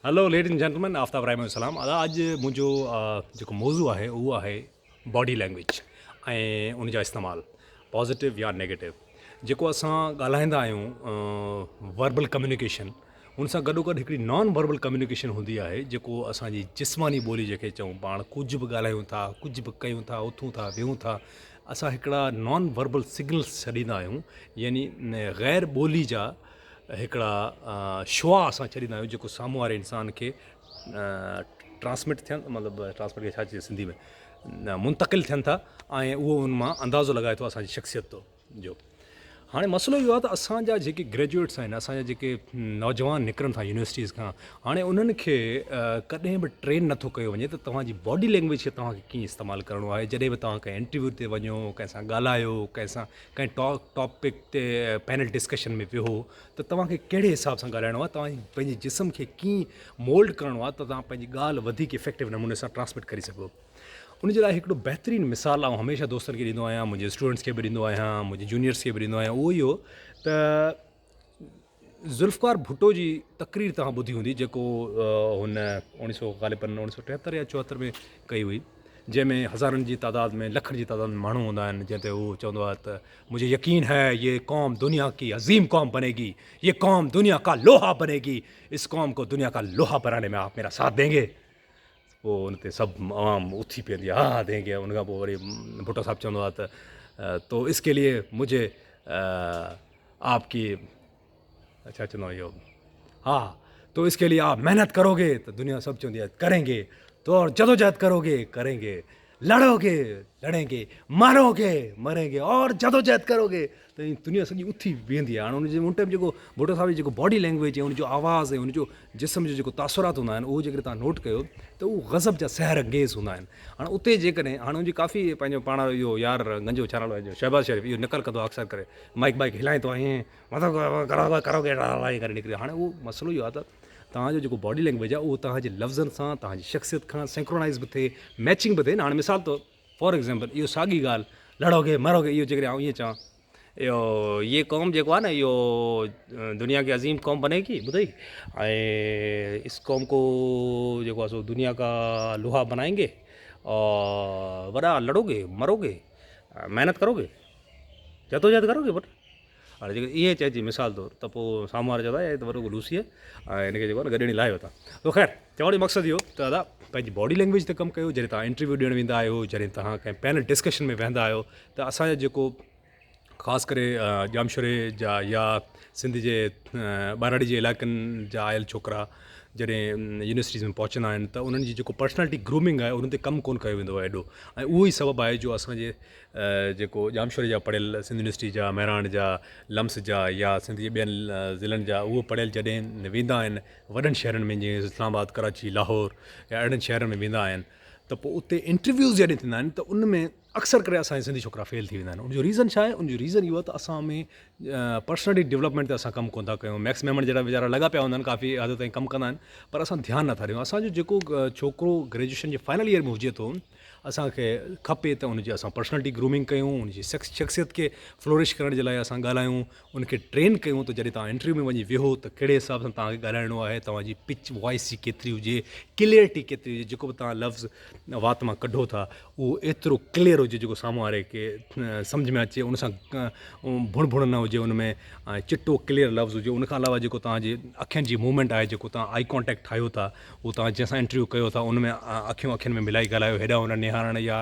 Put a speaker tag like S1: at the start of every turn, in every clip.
S1: Hello ladies and gentlemen Aftab Rai سلام ادا اڄ منهنجو جيڪو موضوع آهي اهو آهي باڊي لينگويج ۽ ان جا استعمال پازيٽو يا نيگيٽو جيڪو اسان ڳالهائيندا آهيون وربل ڪميونيڪيشن ان سان گڏو گڏ هڪڙي نان وربل ڪميونيڪيشن هوندي آهي جيڪو اسان جي جسماني ٻولي جنهن کي چئون پاڻ ڪجهه به ڳالهايون ٿا ڪجهه به ڪيون ٿا اٿون ٿا ويهون ٿا اسان هڪڙا نان وربل سگنلس ڇڏيندا آهيون يعني غير ٻولي جا هڪڙا شعاع اسان ڇڏيندا آهيون جيڪو سامهون واري انسان کي ٽرانسمٽ ٿين مطلب ٽرانسمٽ کي ڇا چئجي سنڌي ۾ منتقل ٿين ٿا ۽ اهو ان مان اندازو لڳائي ٿو اسان جي شخصيت تو جو هاڻي مسئلو اهو آهي ته اسان جا جيڪي گريجوئيٽس آهن اسان جا جيڪي نوجوان نڪرن ٿا يونيورسٽيز کان هاڻي انهن کي ڪڏهن به ٽرين نٿو ڪيو وڃي ته توهان جي باڊي لينگويج کي توهان کي ڪيئن استعمال ڪرڻو آهي جڏهن به توهان ڪنهن انٽرويو تي وڃو ڪنهن سان ڳالهايو ڪنهن سان ڪنهن ٽاڪ ٽاپڪ تي پينل ڊسڪشن ۾ ويهو ته توهان کي ڪهڙي حساب سان ڳالهائڻو آهي توهان پنهنجي جسم کي ڪيئن مولڊ ڪرڻو آهي ته توهان پنهنجي ڳالهه وڌيڪ افيڪٽو نموني سان ٽرانسمٽ ڪري سگهو ان جي لاء هڪڙو بهترين مثال آئون هميشه دوستن کي ڏيندو آهيان منهنجي اسٽوڊنٽس کي به ڏيندو آهيان منهنجي جونيئرس کي به ڏيندو آهيان اهو اهو ته ذوالفقار ڀٽو جي تقرير توهان ٻڌي هوندي جيڪو هن اوڻيهه سو غالباً اوڻيهه سو ٽيهتر يا چوهتر ۾ ڪئي هئي جنهن ۾ هزارن جي تعداد ۾ لکن جي تعداد ۾ ماڻهو هوندا آهن جنهن تي هو چوندو آهي ته مجھي يقين هي یہ قوم دنيا ڪي عظيم قوم بني گي یہ قوم دنيا کا لوها بني گي اس قوم کو دنيا کا لوها بنانے ۾ آپ ميرا ساتھ دیں گي پوء ان تي سڀ عوام اٿي پوندي آهي ها ها دين گي ان کان پوء وري ڀٽو صاحب چوندو آهي ته تو اس ڪي ليي مجھي آپ ڪي ڇا چوندو آهي اهو ها تو اس ڪي ليي آپ محنت ڪرو گي ته دنيا سڀ چوندي آهي ڪرين گي تو اور جدوجهد ڪرو گي ڪرين گي لڙو گي لڙين گي مرو گي مرين گي اور جدوجهد ڪرو گي ته ائين دنيا سڄي اٿي بيهندي آهي هاڻي ان جي ان ٽائيم جيڪو ڀٽو صاحب جي جيڪو باڊي لينگويج ۽ ان جو آواز ۽ ان جو جسم جو جيڪو تاثرات هوندا آهن اهو جيڪڏهن توهان نوٽ ڪيو ته اهو غضب جا سحر انگيز هوندا آهن هاڻي اتي جيڪڏهن هاڻي ان جي ڪافي پنهنجو پاڻ اهو يار گنجو ڇا نالو آهي جو شهباز شريف اهو نقل ڪندو آهي اڪثر ڪري مائڪ بائڪ هلائي ٿو ائين مطلب ڪرو ڪرو ڪري نڪري هاڻي اهو مسئلو اهو آهي ته توهان جو جيڪو باڊي لينگويج آهي اهو توهان جي لفظن سان توهان جي شخصيت کان سنڪرونائز به ٿئي ميچنگ به ٿئي نه هاڻي مثال طور فار ايگزامپل اهو ساڳي ڳالهه لڙوگي مروگي اهو جيڪڏهن آئون ائين چوان اهو هي قوم جيڪو آهي نه اهو دنيا ڪي عظيم قوم بني گي ٻڌئي ۽ اس قوم کو جيڪو آهي سو دنيا کا لوها بنائين گي اور وڏا لڙوگي مروگي محنت ڪروگي جدوجهد ڪروگي پٽ هاڻي جيڪڏهن ائين چئجي مثال طور ته پوء سامهون وارو چوندا هي ته وڏو لوسي آهي ۽ هن کي جيڪو آهي نه گڏڻي لاهيو ٿا تو خير چوڻ جو مقصد اهو ته ادا پنهنجي باڊي لينگويج تي ڪم ڪيو جڏهن توهان انٽرويو ڏيڻ ويندا آهيو جڏهن توهان ڪنهن پينل ڊسڪشن ۾ ويهندا آهيو ته اسان جو جيڪو خاص ڪري ڄامشوري جا يا سنڌ جي ٻهراڙي جي علائقن جا آيل ڇوڪرا جڏهن يونيورسٽيز ۾ پهچندا آهن ته انهن جي جيڪو پرسنالٽي گرومنگ آهي ان تي ڪم ڪونه ڪيو ويندو آهي ايڏو ۽ اهو ئي سبب آهي جو اسان جي جيڪو ڄامشوري جا پڙهيل سنڌ يونيورسٽي جا، مهراڻ جا، لمس جا يا سنڌ جي ٻين ضلعن جا اهو پڙهيل جڏهن ويندا آهن وڏن شهرن ۾ جيئن اسلام آباد، ڪراچي، لاهور يا اهڙن شهرن ۾ ويندا آهن ته پوء اتي انٽرويوز جڏهن ٿيندا آهن ته ان ۾ اڪثر ڪري اسان جا سنڌي ڇوڪرا فيل ٿي ويندا آهن ان جو ريزن ڇا آهي ان جو ريزن اهو آهي ته اسان ۾ پرسنالٽي ڊولپمينٽ تي اسان ڪم ڪونه ٿا ڪيون ميڪس ميمڻ جهڙا ويچارا لڳا پيا هوندا آهن ڪافي حد تائين ڪم ڪندا آهن پر اسان ڌيان نٿا ڏيون اسان جو جيڪو ڇوڪرو گريجوئيشن جي فائنل ايئر ۾ هجي ٿو اسان کي کپي ته ان جي اسان پرسنالٽي گرومنگ ڪيون ان جي شخصيت کي فلورش ڪرڻ جي لاء اسان ڳالهايون ان کي ٽرين ڪيون ته جڏهن توهان انٽرويو ۾ وڃي ويهو ته ڪهڙي حساب سان توهان کي ڳالهائڻو آهي توهان جي پچ وائس جي ڪيتري هجي ڪليئرٽي ڪيتري هجي جيڪو به توهان لفظ وات مان ڪڍو ٿا اهو ايترو ڪليئر هجي جيڪو سامهون واري کي سمجهه ۾ اچي ان سان ڀڻ ڀڻ نه هجي ان ۾ ۽ چٽو ڪليئر لفظ هجي ان کان علاوه جيڪو توهان جي اکين جي موومينٽ آهي جيڪو توهان آئي ڪانٽيڪٽ ٺاهيو ٿا هو توهان جنهن سان انٽرويو ڪيو ٿا ان ۾ اکيون اکين ۾ ملائي ڳالهايو هيڏانهن هوڏانهن نهارڻ يا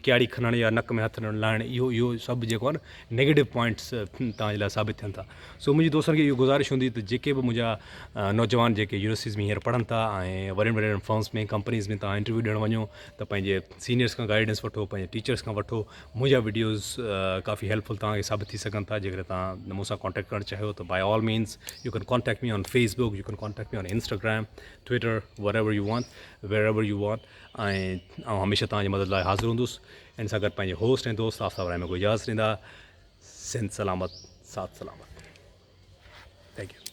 S1: ڪياڙي کڻڻ يا نڪ ۾ هٿ لاهڻ اهو اهو سڀ جيڪو آهي نه نيگيٽو پوائنٽس توهان جي لاء ثابت ٿين ٿا سو منهنجي دوستن کي اهو گذارش هوندي ته جيڪي به منهنجا نوجوان جيڪي يونيورسٽيز ۾ هينئر پڙهن ٿا ۽ وڏين وڏين فرمس ۾ ڪمپنيز ۾ توهان انٽرويو ڏيڻ وڃو ته پنهنجي سينيئرس کان گائيڊنس وٺو پنهنجي ٽيچرس کان وٺو منهنجا وڊيوز ڪافي هيلپ فل توهان کي ثابت ٿي سگهن ٿا جيڪڏهن توهان مون سان ڪانٽيڪٽ ڪرڻ چاهيو ته by all means you can contact me on Facebook you can contact me on Instagram Twitter wherever you want wherever you want ۽ آئون هميشه توهان جي مدد لاء حاضر هوندس ان سان گڏ پنهنجي هوسٽ ۽ دوست آفتاب رحمي کي اجازت ڏيندا سنڌ سلامت ساٿ سلامت thank you.